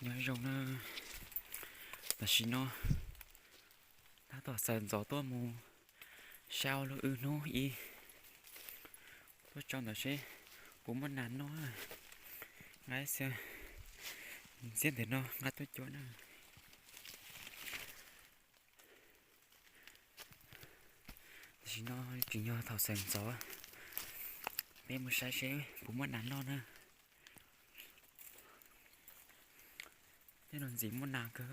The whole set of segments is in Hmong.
Nyob zoo na, tam sim no tab tom xaws ntxov tuaj mus saib ob lub wb hnub ib, tuaj tso ntawd seb puas muaj nas noj. Nqa xwb, ntxiab ntawm no nqa tuaj cuab na. Tam sim no tseem yog thaum xaws ntxov, peb mus saib seb puas muaj nas noj na. Tej no ntxim muaj nas kawg.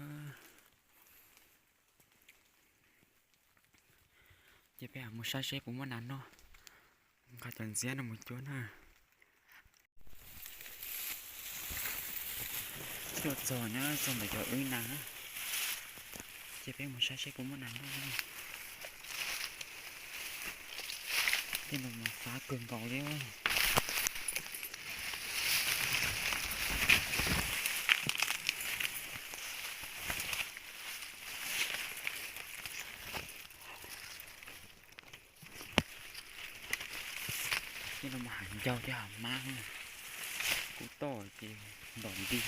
Ces peb mus saib seb puas muaj nas noj, nqa cov ntxiab no mus cuab na. Tuaj txog na, txog ntawm cov wb nas, ces peb mus saib seb puas muaj nas noj na. Tej no mas fab kawg nkaus li. Tej no mas hav ncauj thiab hav mab, kub toj ces ntom nti.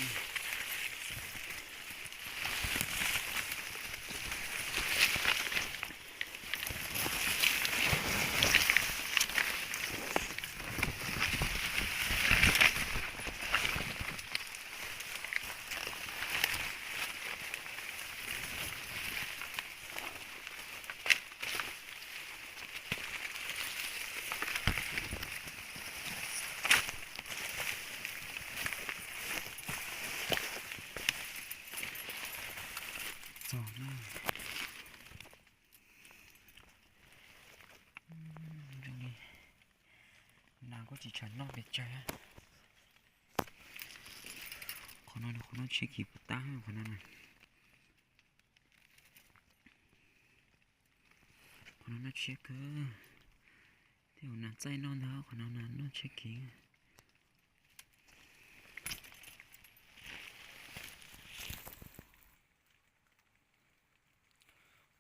Txog na. Zoo li nas kuj tsis tsam noj pes tsawg. Qhov no, qhov no tshiab kiag puas tab qhov no. Qhov no noj tshiab kawg. Tej zaum nas txaij noj ntag, qhov no nas noj tshiab kiag.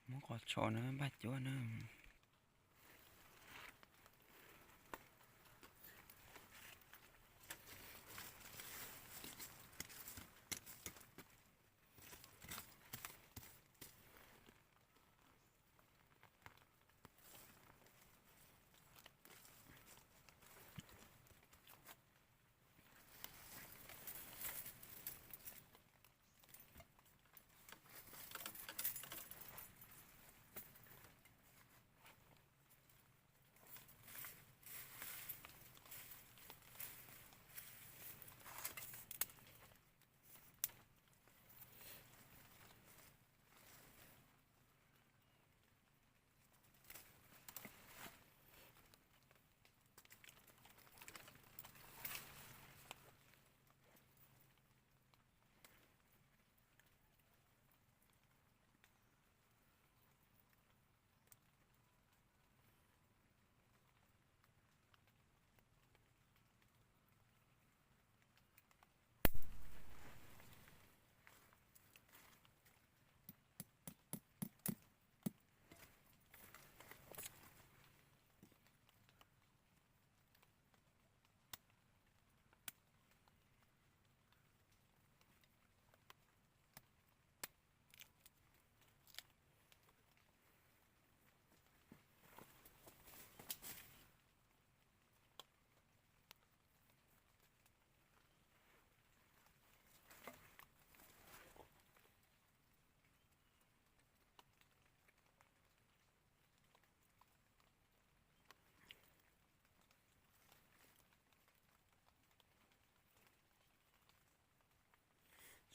Muab qos tshov na, npaj cuab na.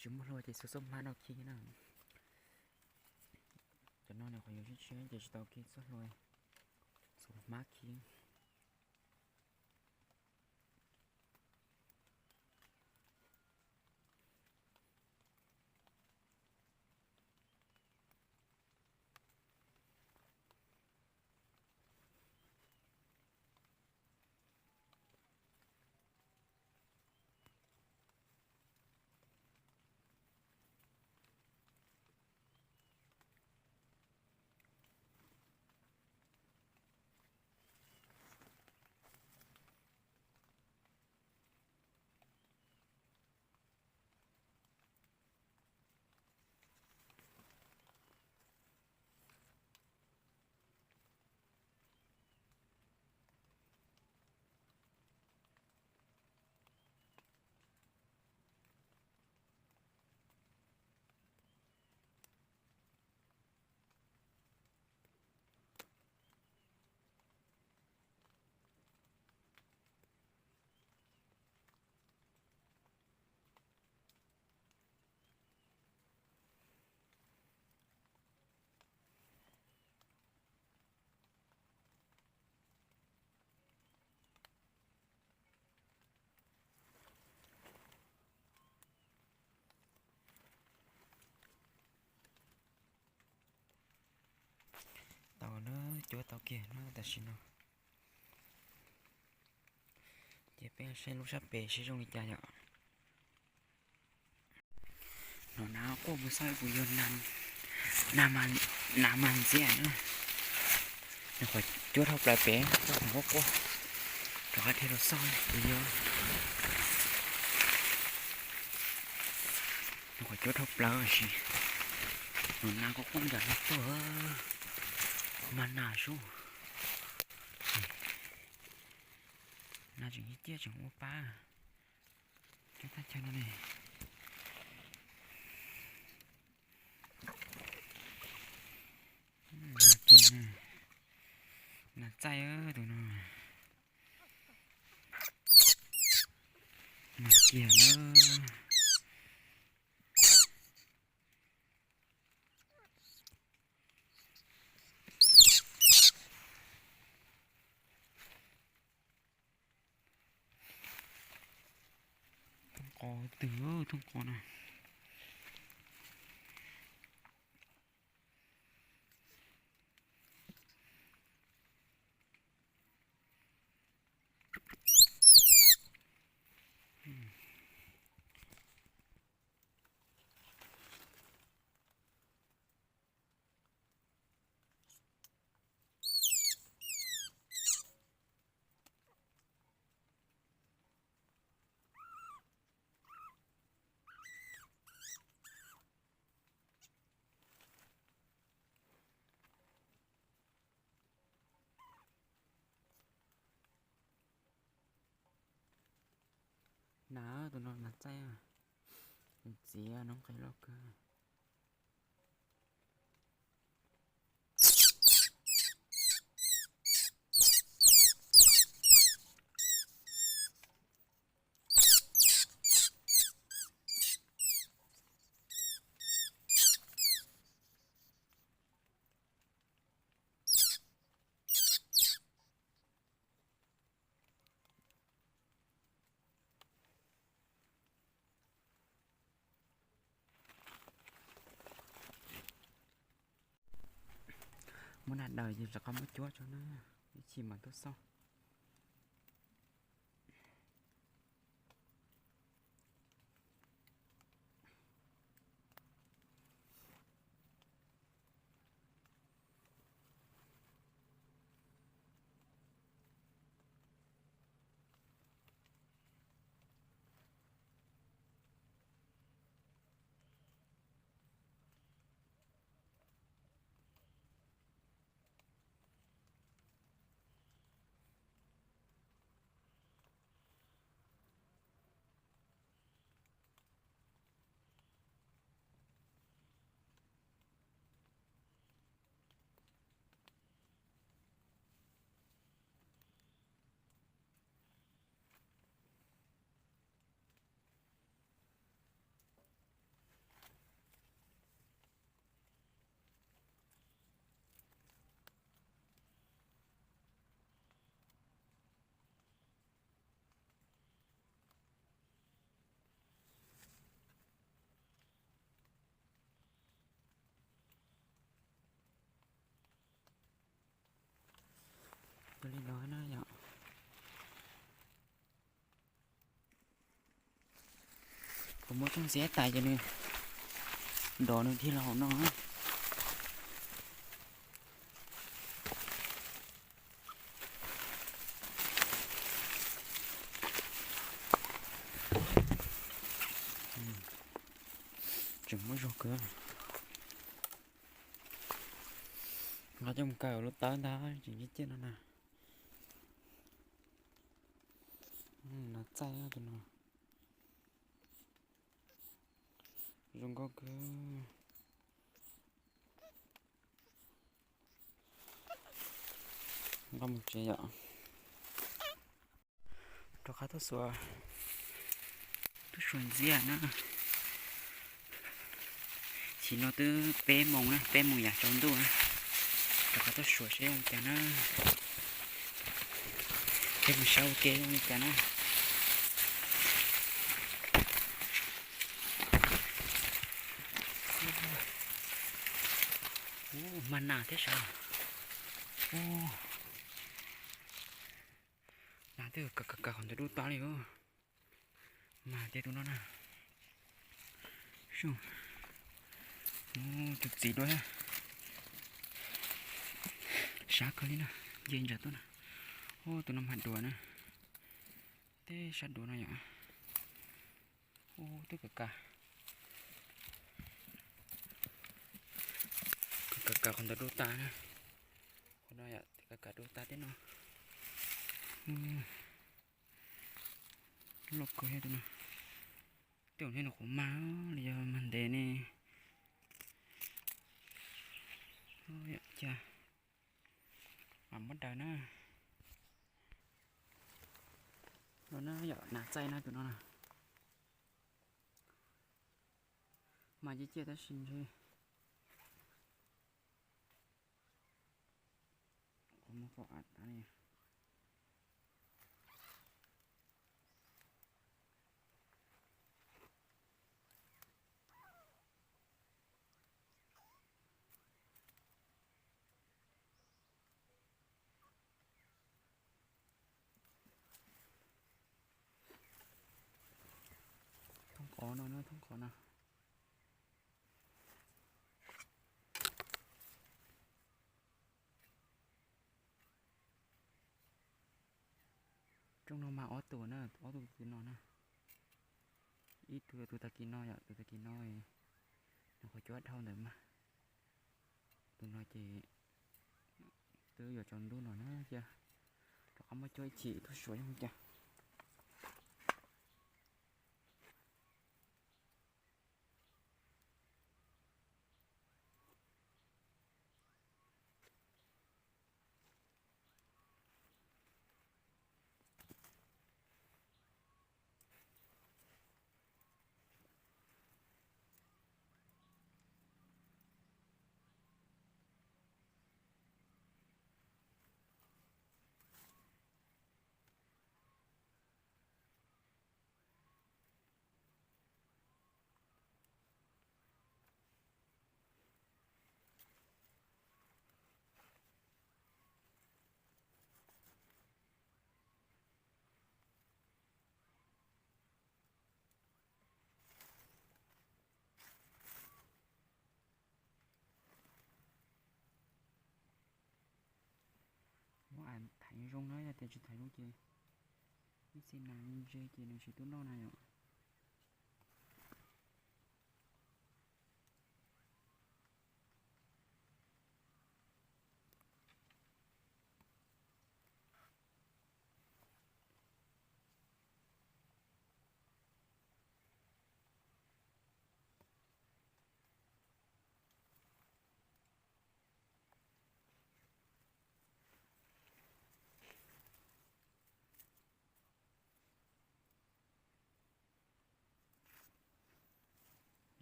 Tsis muaj hlua ces xuas xub hmab no khi na. Cov no nws qhov yuav tshiab tshiab ces tsis tau khi xub hlua, xuas hmab khi. Cuab tau kiag na tam sim no. Ces peb saib lub sab pem seb zoo li cas yom. No na quaj mus xauj puas yog nas mas ntxias na. Nws qhov cuab dhau plaws pem, quaj quaj, rov qab dhia rau xauj puas yog. Nws qhov cuab dhau plaws sis, no nas quaj quaj nram no tuaj, mas nas sub. Nas tseem ciaj tseem ua pab. Cov thaj chaw no ne, nas kiag, nas txaij tus no, nas kiag na. Thooj qos twg, thooj qos na. Nas, tus no nas txaij, txiav noob qes loj kawg. Muab nas daws ces rov qab muab cuab tso na, ib chim mam tuaj xauj. Ua li no na yom. Kuv muab tsooj xiab tas ces nws dov nws dhia los hauv no. Tseem muaj zog kawg. Nqa coj mus kaw lub tawb ntag, tseem ciaj ciaj no na. Nas txaij tus no. Zoo nkauj kawg. Nqa mus tsev yom. Rov qab tuaj xuas, tuaj xuas ntxiab na. Tam sim no twb peb moos na, peb moos yam tsaus ntuj na. Rov qab tuaj xuas seb zoo li cas na. Peb mus saib ua ke zoo li cas na. Ub, mas nas thiab sav. Nas twb kawg kawg kawg qhov ntawd dub tas li os. Mas tias tus no na. Tus txiv dua thiab. Sab kawg li na, nce ntsa tuaj na. Ub, tus no mas dua na. Tej sab dua no yom. Ub, twb kawg kawg. Kawg kawg qhov ntawd dub tas na. Qhov no yom, twb kawg kawg dub tas thiab no. Loj kawg thiab tus no. Tej zaum nej nws qhuav mag li yog mag ntev ne. Ua cas mas muab daws na. No na yom, nas txaij na tus no na. Mas ciaj ciaj tab sis ntshe qhov muag pom av tas li. Thoob qhov no na, thoob qhov no. Rooj no mas ob tug na, ob tug tus no na. Ib tug yog tus tag kis no yom, tus tag kis no nws qhuav cuab dhau ntawd mas. Tus no ces twb yuav tsaus ntuj no na, cia rov qab muab cuab ib chim tuaj suav zoo cas. Muab thaiv zoo na, yog tias tsis thaiv zoo ces ib txhia nas ntse ces nws tsis tuaj noj na yom.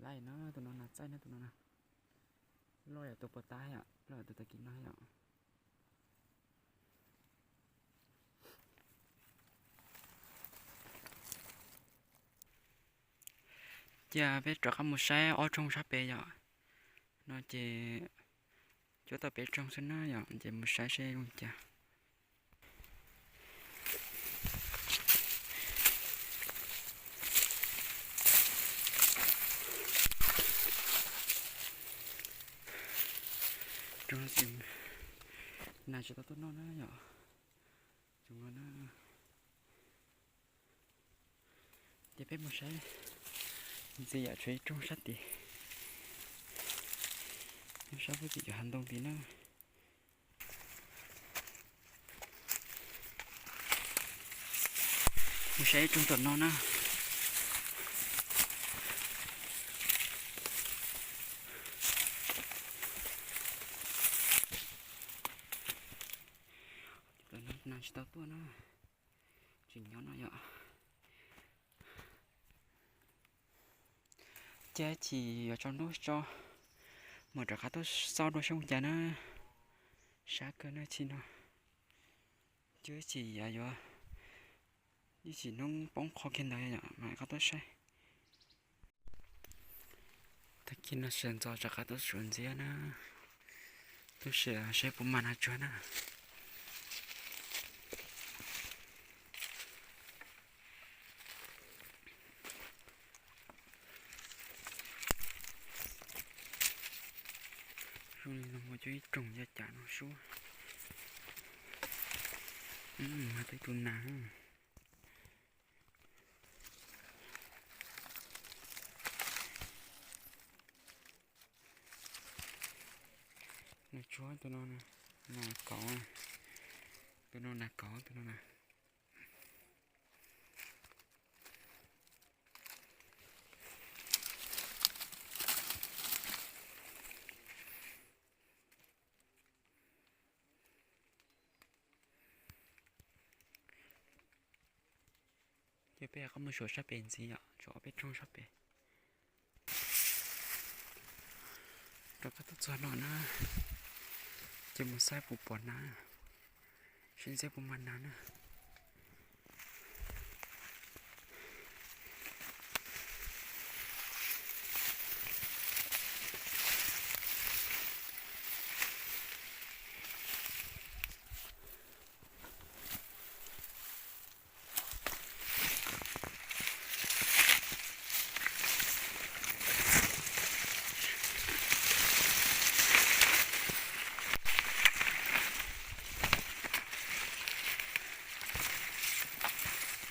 Laj no tus no nas txaij no, tus no na. Loj yam tus puas tas yom, loj yam tus tag kis no yom. Cia peb rov qab mus saib ob rooj sab pem yom. No ces cuab tau peb rooj xwb na yom, ces mus saib seb zoo cas. Rooj no ces nas tsis tau tuaj noj na yom. Ces peb mus saib ntxiv yam tshuav ib rooj sab tid. Sab pem cov hav ntoo tid na. Mus saib ib rooj tom no na. Tom no nas tsis tau tuaj na. Tseem nyob no yom. Ces chim yuav tsaus ntuj tso, mus rov qab tuaj xauj dua seb cas na. Sab kawg na chim no. Ces chim yuav ib chim hnub poob qho kiag ntawd yom mam rov qab tuaj saib. Tag kis no sawv ntxov rov qab tuaj suav ntxiv na. Tuaj sim seb puas mag nas tsuag na. Zoo li no muaj cov ib rooj ya cas no sub. Mag tau ib tug nas. Nas tsuag tus no, nas kauv, tus no nas kauv tus no na. Ces peb qab mus suav sab pem ntxiv yom, suav ob peb rooj sab pem. Rov qab tuaj txog no na, ces mus saib puas pom nas, seb ntxhiab puas mag nas na.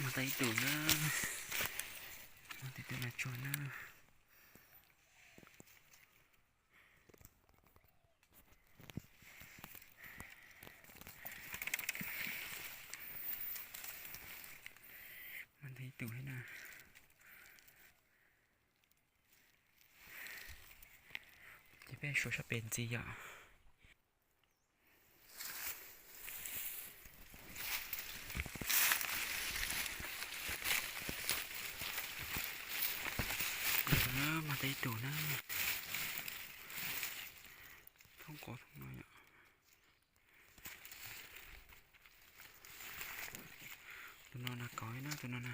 Mag tau ib tug na, mag tau ib tug nas tsuag na. Mag tau ib tug thiab na. Ces peb suav sab pem ntxiv yom. Mag tau ib tug na, thoob qab thoob no yom. Tus no nas kauv na, tus no na.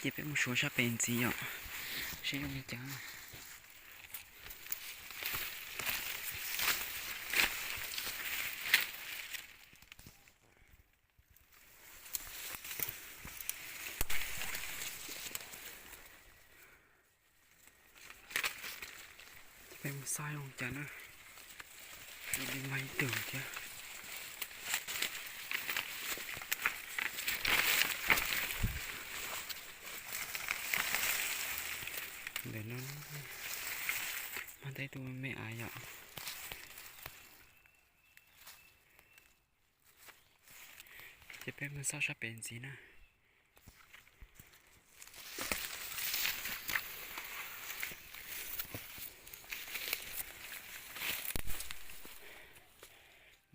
Ces peb mus suav sab pem ntxiv yom, seb zoo li cas. Ces peb mus saib zoo cas na. Zoo li mag ib tug thiab. Ntawm no mag tau ib tug me me ais yom. Ces peb mus xauj sab pem ntxiv na.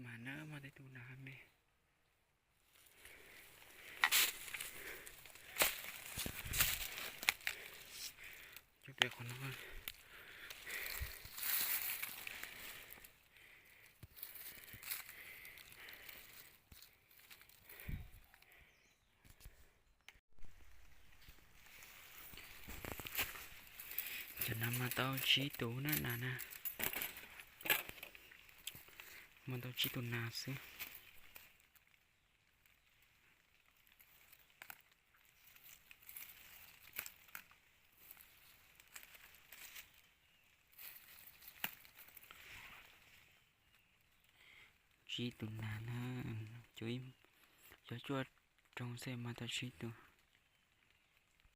Mas na, mag tau ib tug nas me. Cov pem qhov no. Cov nas mas tau tsib tus na, nas na. Mas tau tsib tus nas xwb. Tsib tus nas na, cov cuaj roog xwb mas tau tsib tus.